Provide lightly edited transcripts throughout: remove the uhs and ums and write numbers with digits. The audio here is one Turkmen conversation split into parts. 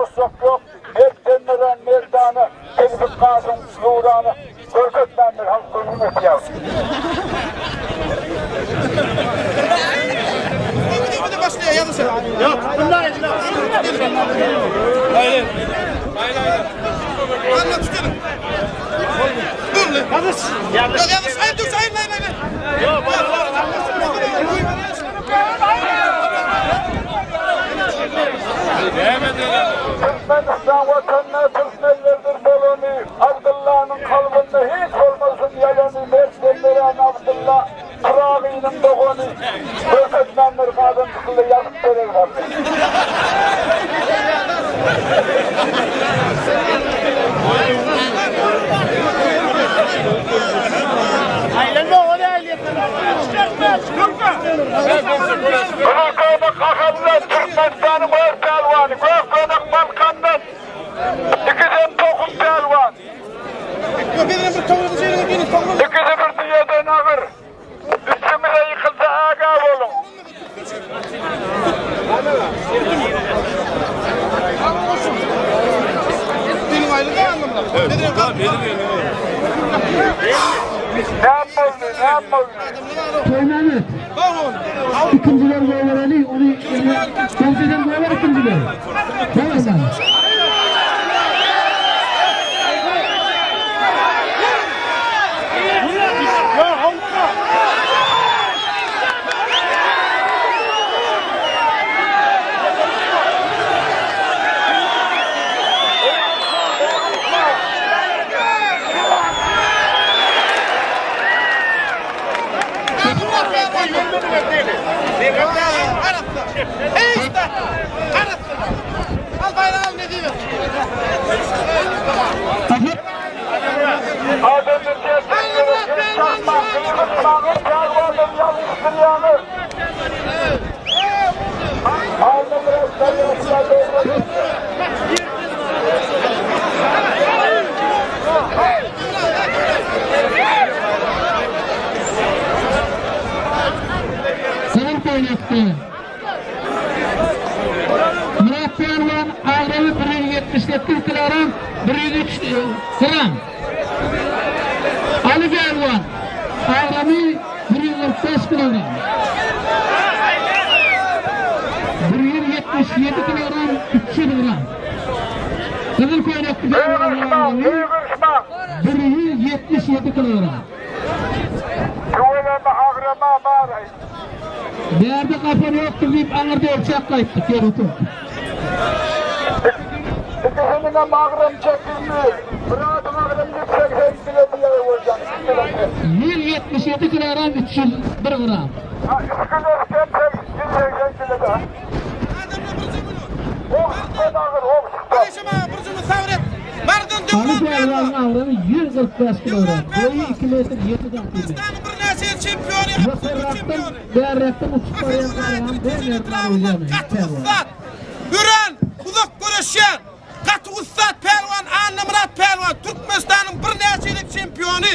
Gussak ýok, mertden nurän merdana, Egsik gaşyň nurana, Görkezmändir halk göwnüň ötýär. Türkmenistan Watanyna türkmenlerdir bolany, Abdyllanyň kalbynda hiç bolmasyn ýalany, Mertden dörän Abdylla, Pyragynyň dogany, Görkezmändir gazan çykyldy ýazyp berer garry. Gülköýnek Ahaldan, Türkmenistanyň öz pälwany, Gökköýnek Balkandan, ikisem tohum pälwan. Ikisi bir düýeden agyr. Üstüňize ýykylsa ägä boluň. Näme boldy, näme boldy? Toýmämmet. Ikinjiler goýbereli, ony Gowşeden goýber ikinjiler. Goýbermän. Adamlar Gyzyl köýnekde Myrat pälwan agramy 178 kilogram 103 gram. Ali pälwan agramy 145 kilogram. 177 kilogram 300 gram. Gyzyl köýnekli pälwanyň agramy 177 kilogram. Tüweleme agrama bar-aý. Bärde gapan ýokdur diýip aňyrda ölçäp gaýtdyk ýörite. Ikisiniňem agram çekildi. Myradyň agramy 180 kile diýýär Öwezjan, iki kile kem. 177 kilogram 301 gram. Ha, iki kile kem, 180 kile da. Ogşukdan agyr, ogşukdan. Ali pälwanyň agramy 145 kilogram, boýy 2 metr 7 santimetr. Ýokarrakdan, bärräkden uçup barýan gargany görmeýär Aružany, pälwan. Örän uzak göreşýän, gaty ussat pälwan Annamyrat pälwan Türkmenistanyň birnäçe gezek çempiony,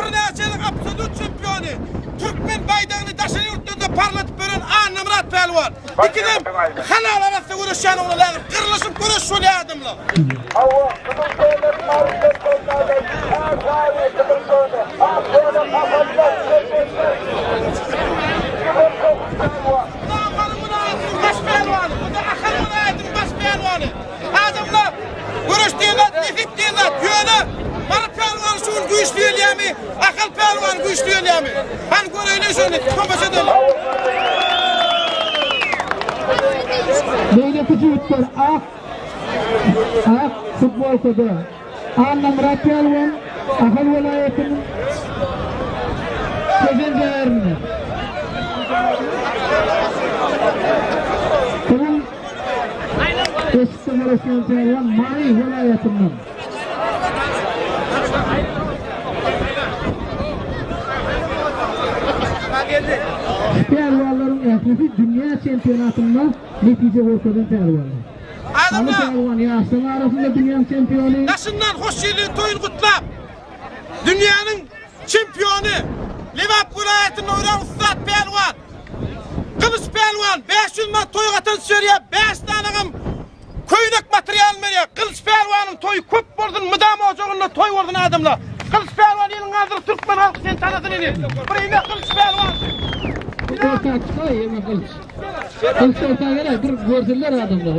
birnäçe gezek absolýut çempiony, türkmen baýdagyny daşary ýurtlarda parladyp ýören Annamyrat pälwan. Ikisem halal arassa göreşýän oglanlar, gyrlyşyp göreş bolýar adamlar. Hawa, gyzyl köýnek mawy köýnekler, äşäýe gyzyl köýnek, ak köýnek ahallar, çekenler. Ikisem tohum pälwan. Bu da Ahal welaýatynyň baş pälwany, bu da Ahal welaýatynyň baş pälwany. Adamlar, göreş diýen zat nesip diýen zat. Ýöne Mary pälwany şu gün güýçli gelýärmi, Ahal pälwany güýçli gelýärmi? Hany göreýli şony, tomaşa edeli. Beýleki jübütler ak ak futbolkada Annamyrat pälwan Ahal welaýatynyň Tejen şäherinden. Gyzyl eşikde göreşýän pälwan Mary welaýatyndan. Pälwanlaryň ählisi dünýä çempionatynda netije görkezen pälwanlar. Ali Adamlar, pälwan ýaşlaryň arasynda dünýäň çempiony. daşyndan hoş ýylyň toýuny gutlap, dünýäniň çempiony, Lebap welaýatynda örän ussat pälwan Gylyç pälwan 500 manat toý gatanç berýär, 5 sanagam köýnek material. toýy köp bolsun, mydama ojagynda toý bolsun adamlar. Gylyç pälwan eliň galdyryp türkmen halky seni tanasyn ini. Bir ine Gylyç pälwan. Orta çykaý eme Gylyç. Gylyç orta gelaý bir görsünler adamlar.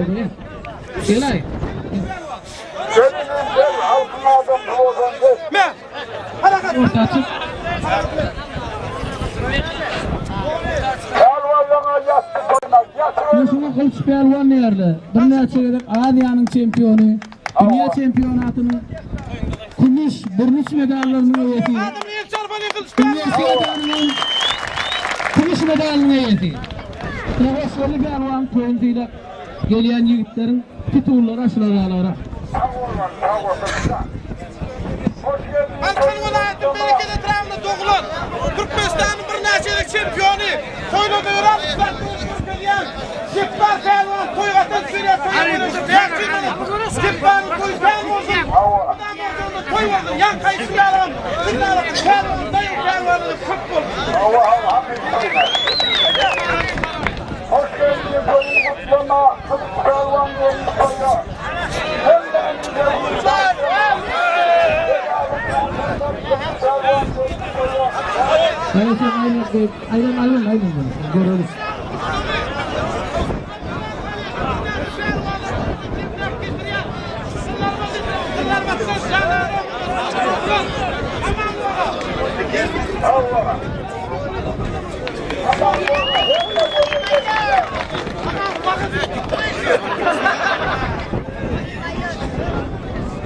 Gelaý. Gel inim gel halkyň adamsy bolsaň gel. Me. Harakat. Orta çyk. Pälwanlaňa ýatdy toýuna ýatyr. Şuňa Gylyç pälwan diýerler. Birnäçe gezek Aziýanyň çempiony, dünýä çempionatynyň kümüş, bürünç medallarynyň eýesi. Adamlar el çarpaly Gylyç pälwan. Uniwersiadanyň kümüş medalynyň eýesi. Hoşgörli pälwan toýuny sylap gelýän ýigitleriň titullary aşylar ýalyrak. Sag bolun sag bolun. Hoş geldiň. Balkan welaýatynyň Bereket etrabynda doglan, Türkmenistanyň birnäçe gezek çempiony, toýlarda örän ussat göreş görkezýän Jepbar pälwan toý gatan sürýär, toýa göreşe 500 manat. Jepbaryň toýy kän bolsun, mydama ojagynda toý bolsun, ýaňky aýdyşym ýalam, Gülnabatly pälwan, daýaw pälwanlary köp bolsun. Hawa hawa hakyky. Hoş geldiň toýuň gutlama, Gylyç pälwan geldi toýa. Aýlan aýlan goýup, aýlan aýlan aýlan göreris.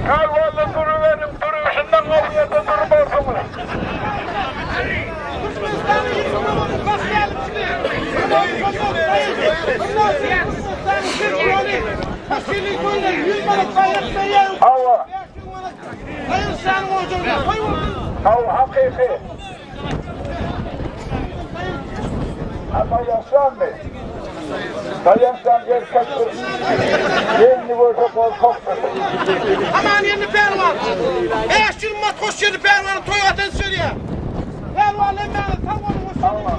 Pälwanlar duruberiň, duruşyndan o ýerde durmarsyňyz. Türkmenistanyň ýykylygynyň baş tälimçisi Türkmenistanyň çempiony Wasiliý Koller 100 manat baýrak berýär. Hawa. 500 manat Daýançanyň ojagyna toý bolsun. Hawa, hakyky. Ama ýaşanmy? Daýançan erkekdir. Gelni görse gorkakdyr. Aman ýerli pälwan. 500 manat hoş ýerli pälwanyň toý atan söýýär. Pälwan hemmäňiz sag boluň hoş ýerli.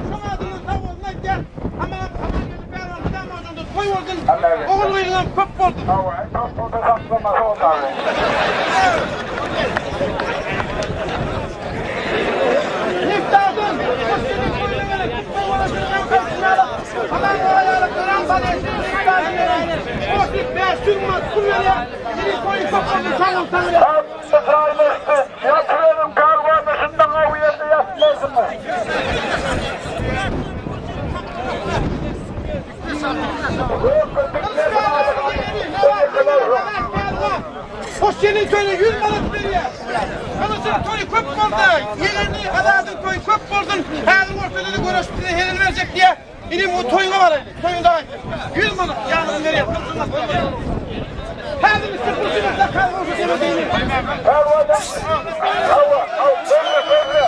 Şoň adyndan sag bolsun aýtýar. Aman aman ýerli pälwan mydama ojagynda toý bolsun. Ogul gyzyňam köp bolsun. Hawa, dostlugy saklamasy ondagy. Niftardan hoş ýerli toýuna gerek. Türkmen welaýatynyň ýaňky Aman oýalyk duran balesi niftardan Hoş 500 manat pul berýär. Ýeri toýy köp bolsun sag bol sag bol. Ysraýyl Ýatyranyň pälwanlaşyndan o ýerde ýatmarsyňyz. Hoş gelin toýuna 100 manat berýär. Gylyjyň toýy köp boldy. Ýegenli Azadyň toýy köp bolsun. Häzir ortada göreş bize helal berjek diýe. Inim o toýuňa baraýly. Toýuňda aýt. 100 manat ýanyny berýär. Häzir üstü pulçuny zakal bolsa demediğini. Pälwanlar, hawa, hawa, söyle, söyle.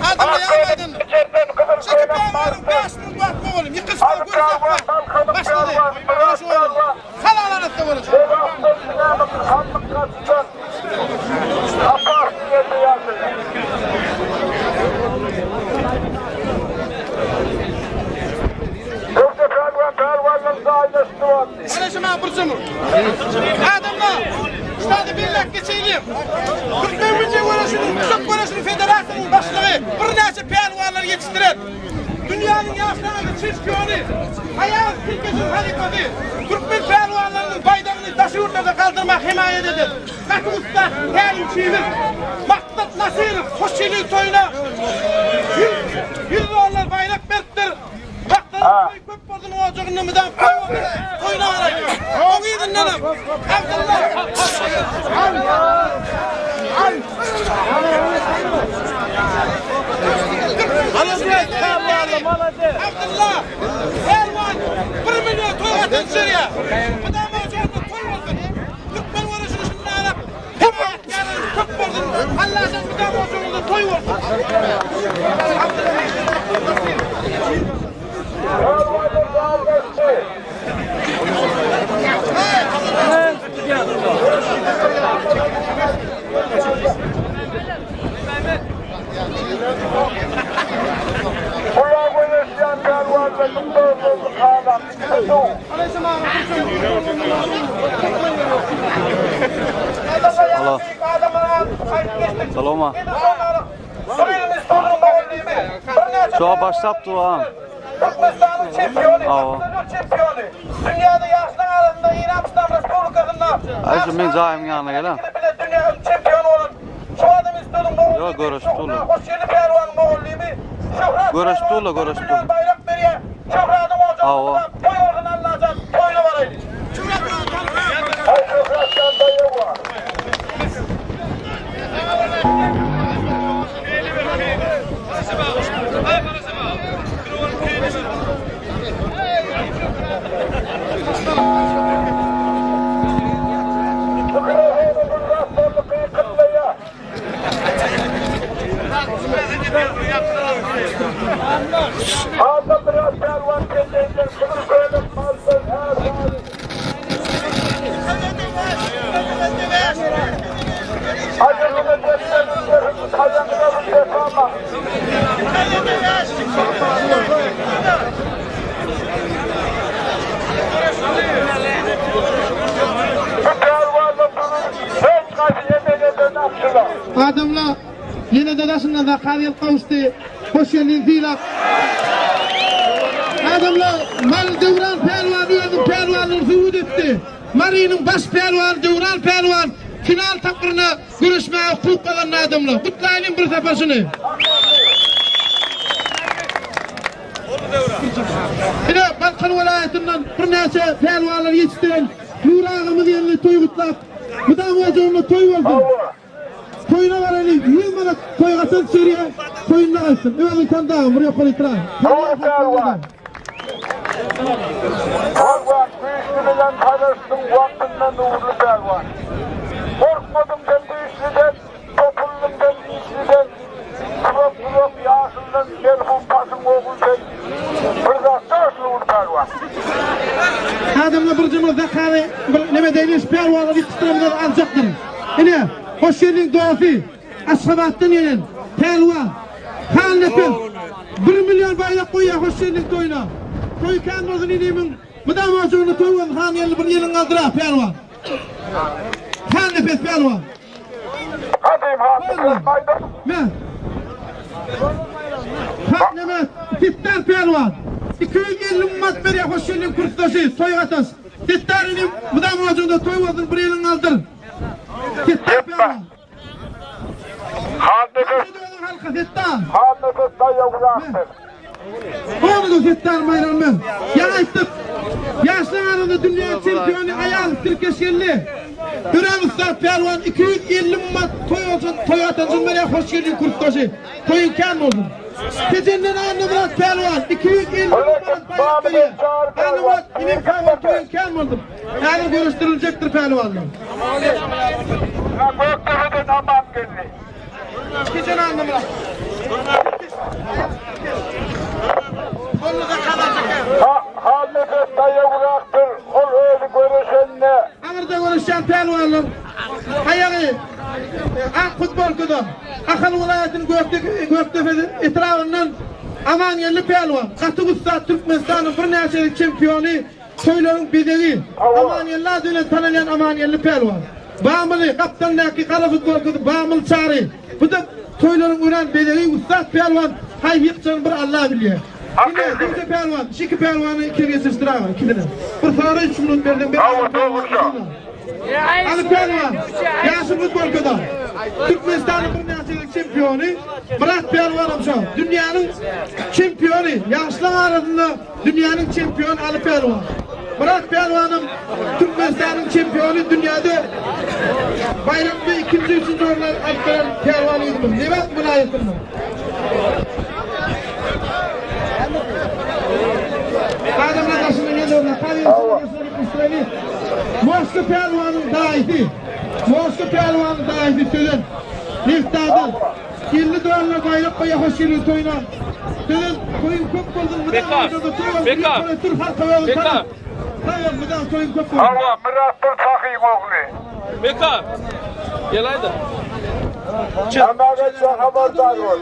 Adamlar ýagmaydyn. İçeriden gyzyl Çekip köýnek pälwanyň bardy. 5000 bat oglum. Ýykylşyk Alyp göreş pälwan, Balkanyň Başlady. pälwan, Myrat Göreş oglum. pälwan. Halal arasda göreş. Lebapdan Sinanyň sandyk gaçdan. Apar diýende ýaşaýar. Gökje pälwan pälwandan zaýlaşdy wagty. Göreşime burçumur. Adamlar, ştada belläp geçeýlim. Türkmen milli göreşiniň, Türk göreşiniň federasiýasynyň başlygy birnäçe pälwanlar ýetişdiren. Dünýäniň ýaşlarynda çempiony, Aýaz tirkeşiň halypasy, türkmen pälwanlarynyň baýdagyny daşary ýurtlarda galdyrmak hemaýat eden gaty ussat tälimçimiz Maksat Nasyrow hoş gelin toýuna 100 dollar baýrak beripdir. Maksat toý köp bolsun ojagynda mydam toý bolsun. Toýuna garaýly. Oň yzyndanam Abdylla. Abdylla Pälwan 1 milyon toý atan sürýär. Mydama ojagynda toý bolsun. Türkmen göreşini şundan hemaýatkärler köp bolsun. Allah'tan mydama ojagynda toý bolsun. Pälwanlar zaýlaşdy. Kulağı göreşýän pälwanlaryň dogrulyk halam. Saloma. Şoňa başlap dur agam. Türkmenistanyň çempiony, Awa. absolýut çempiony. Dünýäde ýaşlar arasynda Eýran Yslam Respublikasynda Aý şu meň jaýymyň ýanyna gel ha. bile dünýäniň çempiony bolan şu adam institutyň mugallymy Ýok, görüşip durlar. Hoşgeldi pälwanyň mugallymy Şöhrat Görüşip pälwan durlar, bir görüşip million durlar. baýrak berýär. Şöhradyň ojagyna Awa. toý bolsun Allajan, toýuna baraýly. Aý Şöhratjan daýaw bar. Adamlar ýene-de daşyndan zakaz gelip gowuşdy. Hoş geldiň Sylap. Adamlar Mary Döwran pälwan özüniň pälwanlygyny subut etdi. Marynyň baş pälwany Döwran pälwan final tapgyryna göreşmäge hukuk gazandy adamlar. Gutlaýlyň bir sapar şuny. Ine Balkan welaýatyndan birnäçe pälwanlar ýetişdiren Nury agamyz geldi toý gutlap. Mydam ojagynda toý bolsun. Toýuna baraly 100 manat toý gaçan düşürýä toýunda gaýtsyn. Özüň tandagyn bir ýokary itra. Nury pälwan. Pälwan güýçli bilen tanyşdyň wagtynda Nurly pälwan. Gorkmadyň sen güýçliden, topuldyň sen işliden. Uzak-uzak ýaşyldan merhum Paşyň ogly sen. Bir zatda Nurly pälwan. Adamlar bir juma zakary bir neme deýli pälwanlar ýetişdirenler aljakdyr. Ine, hoş geldiň dosty. Aşgabatdan gelen pälwan Halnepes 1 million baýrak goýýar hoş geldiň toýuna. Toý kän bolsun inimiň. Mydama ojagyna toý bolsun han geldi bir elin galdyra pälwan. Halnepes pälwan. Gadym han aýdym. Me. Halnepes Setdar pälwan. 250 manat berýär hoş geldiň kursdaşy toý gataş. Setdar inim mydama ojagyna toý bolsun bir elin galdyr. Setdar pälwan. Halnepes Halka Setdar. Halnepes daýawrakdyr. Ony Setdar baýramı. Ýa aýtdyk. Ýaşlar arasynda dünýä çempiony Aýaz Tirkeş geldi. Örän ussat pälwan 250 manat toý olsun, toý atanjyn berýär, hoş geldiň kursdaşy. Toýuň kän bolsun. Tejenden Annamyrat pälwan 250 manat baýrak berýär. Annamyrat inim sag bol, toýuň kän bolsun. Häzir görüşdiriljekdir pälwanlar. Gökdepeden aman geldi. Tejen Annamyrat. Halnepes daýawrakdyr. Ol özi görüşende. Aňyrda görüşýän pälwanlar aýagy ak futbolkada Ahal welaýatynyň Gökdepe etrabyndan Amangeldi pälwan, gaty ussat Türkmenistanyň birnäçe çempiony, toýlaryň bezegi, Amangeldi ady bilen tanalýan Amangeldi pälwan. Bamyly, gapdalyndaky gara futbolkasy Bamyly Çary. Bu-da toýlaryň örän bezegi, ussat pälwan, haýsy ýykjagyny bir Alla bilýär. Ine, Döwje pälwan, şu iki pälwany ikili geçirişdir aga, ikisini. Bir sara üç minut berseň, bir Hawa, dogruja. Ali pälwan, ýaşyl futbolkada. Türkmenistanyň birnäçe gezek çempiony, Myrat pälwanam şo. Dünýäniň çempiony, ýaşlaň arasynda dünýäniň çempiony Ali pälwan. Myrat pälwanam Türkmenistanyň çempiony, dünýäde baýrakly ikinji, üçünji orunlary alyp gelen pälwan ýigidimiz. Lebap welaýatyndan. Adamlar daşyndan gelýärler. Moska pälwanyň daýysy. Moska pälwanyň daýysy Sözen. Neftadan 50 dollar baýrak goýýar hoş geldiň toýuna. Sözen toýuň köp bolsun. Bekar. Bekar. Bekar. Bekar. Toýuň köp bolsun. Hawa, Myrat bir sahyň ogly. Bekar. Gel aýda. Amaga habardar bol.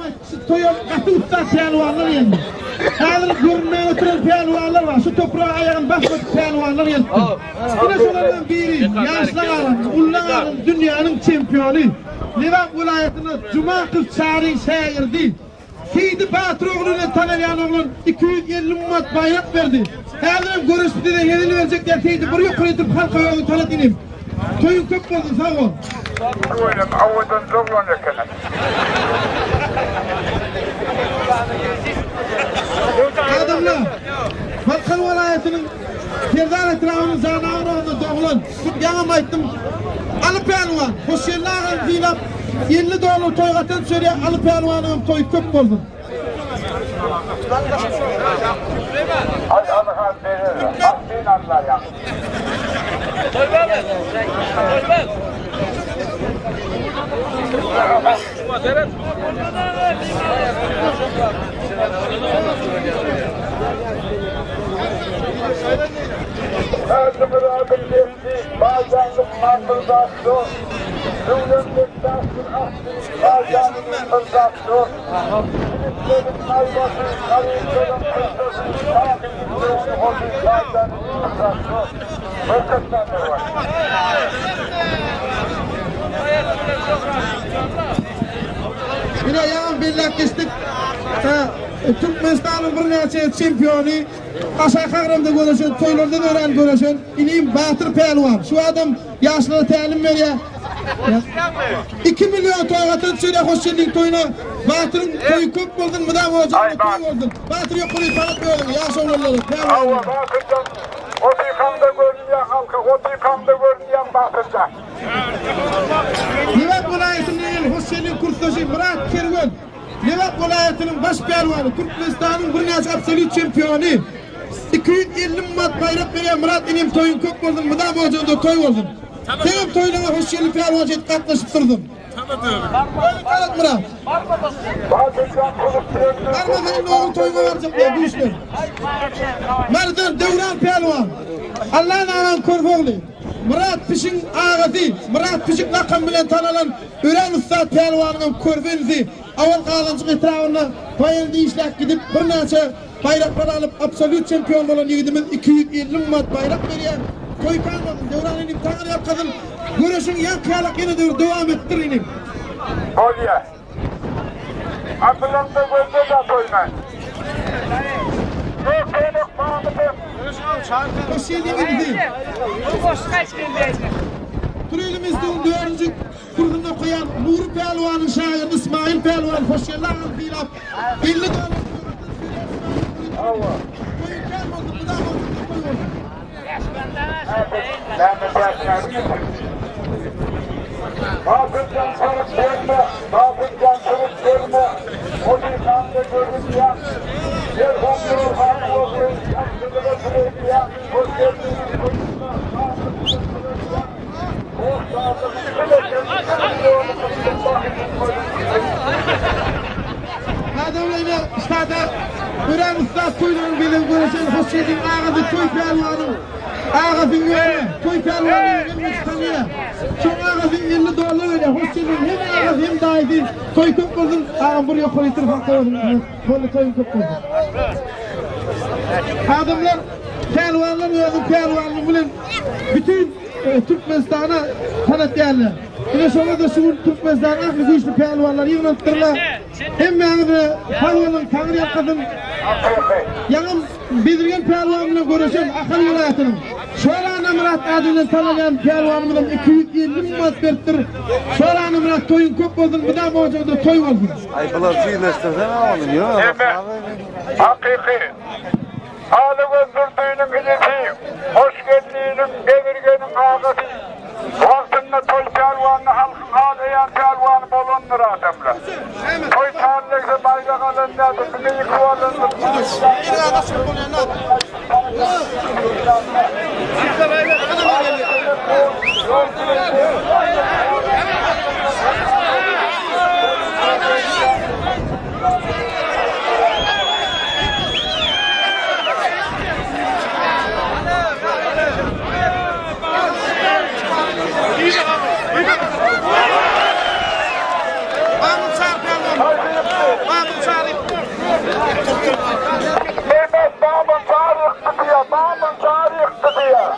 Toýa gaty ussat pälwanlar geldi. Häzir görünmän oturan pälwanlar bar. Şu toprağa aýagyny basmadyk pälwanlar gelipdir. Ine şolardan biri, ýaşlar arasynda, ulular arasynda dünýäniň çempiony. Lebap welaýatynda Jumakow Çaryň şägirdi. Seýdi Batyr ogly bilen tanalýan oglan 250 manat baýrak berdi. Häzirem göreşip size hezil berjek diýýär Seýdi bir ýokary edip halka özüňi tanat inim. Toýuň köp bolsun sag bol. Tüweleme owadan oglan ekeniň. Adamlar, Balkan welaýatynyň Serdar etrabynyň Janagyr obasynda doglan, ýaňam aýtdym, Aly pälwan, Hoşgeldi agany sylap, 50 dollar toý gatan düşürýär, Aly pälwanyňam toýy köp bolsun. Aý Alyhan berer, Altyn Allaýar. Täjimyradyň gelni Baýjan lukman bir doktor, Döwlet Bekdaşdyr asly Baýjan inim bir doktor, Ýigitleriň naýbaşy, garyplaryň kyssasy, Sahynyň göwni hoşy Baýjan inim bir doktor. Görkezmänler bar. Ine ýaňam belläp geçdik. Türkmenistanyň birnäçe çempiony aşaky agramda göreşen, toýlarda örän göreşen inim Batyr pälwan. Şu adam ýaşlara tälim berýär. 2 million toý gatan düşerýär hoş geldiň toýuna. Batyryň toýy köp bolsun, mydam ojagynda toý bolsun. Batyr ýokary tanat özüňi, ýaş oglanlara, pälwanlara. Hawa Batyrjan, otykaňda görünýäň halka, otykaňda görünýäň Batyrjan. Lebap welaýatyndan gelen hoş geldiň kursdaşy Myrat Kerwen. Lebap welaýatynyň baş pälwany, Türkmenistanyň birnäçe absolýut çempiony. 250 manat baýrak berýän Myrat inim toýuň köp bolsun, mydam ojagynda toý bolsun. Seňem toýlaňa hoş geldiň pälwan şeýdip gatnaşyp dursun. Özüň tanat Myrat. Barmasa indi ogul toýuňa barjak diýýär güýçlen. Marydan Döwran pälwan. Allan agaň körpe ogly. Myrat pişiň agasy, Myrat pişik lakamy bilen tanalan örän ussat pälwanyňam körpe inisi Awal Gazanjyk etrabynda baýyrda işläp gidip, birnäçe baýraklar alyp, absolýut çempion bolan ýigidimiz 250 manat baýrak berýär. Toý kän bolsun, Döwran inim, Taňry ýalkasyn! Göreşiň ýaňky ýalak ýene-de bir dowam etdir inim. Bolýa. Atylaňda gözle-de toýuna. Ýok, ýok, mamydyr. Hoş geldiň inisi. Turizm institutynyň dördünji kursunda okaýan Nury pälwanyň şägirdi Ismail pälwan hoş geldi agam sylap. 50 dollar Hawa. Toýuň kän bolsun, mydam bolsun, toý bolsun. Batyrjan saryp gelme, Batyrjan syryp gelme, Otyrkaňda görünýäň, Merhum Nurhanyň ogly, Ýagşylyga süreýýäň, Hoş geldiň toýuna, Batyrjan syrypýaň, Hossarlygyň kül eken, Milýony kysdym bahynyň Adamlar ine stada örän ussat toýlaryň bezegi göreşen hoş geldiň agasy toý pälwanyň agasy ýöne toý pälwanyň hemmesi tanýar. Şoň agasy 50 dollar berýär hoş geldiň hem agasy hem daýysy toý köp bolsun agam bir ýokary ýetir halka özüň boldy toýuň köp bolsun. Adamlar pälwanlar özüniň pälwanlygy bilen bütin Türkmenistana tanatýarlar. Ine şoňa-da şu gün Türkmenistanyň ähli güýçli pälwanlary ýygnanypdyrlar. Hemmäňize sag boluň, Taňry ýalkasyn. Ýaňam Bezirgen pälwan bilen göreşen Ahal welaýatynyň Şora Annamyrat ady bilen tanalýan pälwanymyzam 250 müň manat beripdir. Şora Annamyrat toýuň köp bolsun, mydama ojagyňda toý bolsun. Aý bular jüýleşdirsene ony. Ýok. Hakyky. Halygöz Durdynyň inisi, Hoşgeldiniň, Bezirgeniň agasy. Wagtynda toý pälwany halkyň halaýan pälwany bolandyr adamlar. Toý pällegse baýrak alan däldir, diňe ýykyp alandyr. Mehmet babam çaryk diýýär, babam çaryk diýýär.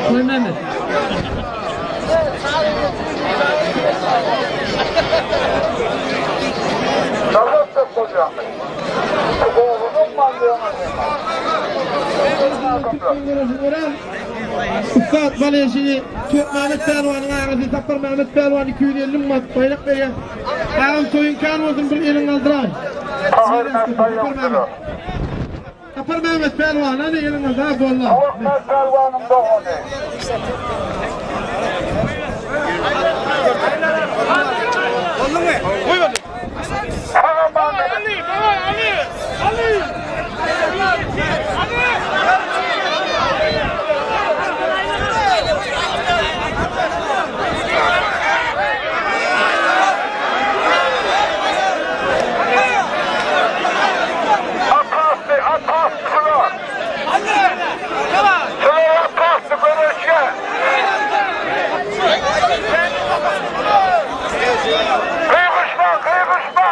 Toýmämmet. Çalmak bolýarmy? Ogunyň mandygyny. Ussat baleşigi Türkmehmet Pälwanyň agasy Sapar Mehmet Pälwan 250 manat baýrak berýär. Agam toýuň kän bolsun bir eliň galdyraý. Sapar Mehmet Pälwan hany eliň galdyr boldy. Ahmet Pälwanyň dogany. Bolduňmy? Goý boldy. Ali, baba, Ali! Ali! Ali! Atasy, atasy şular. Şular atasy göreşe. Kıygışma, kıygışma.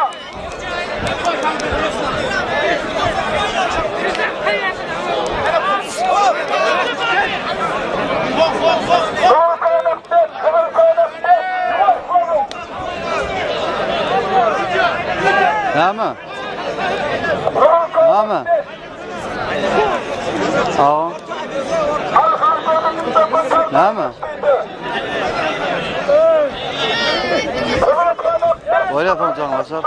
Näme? Näme? Hawa. Näme? Bolýar soň jaňlaşar.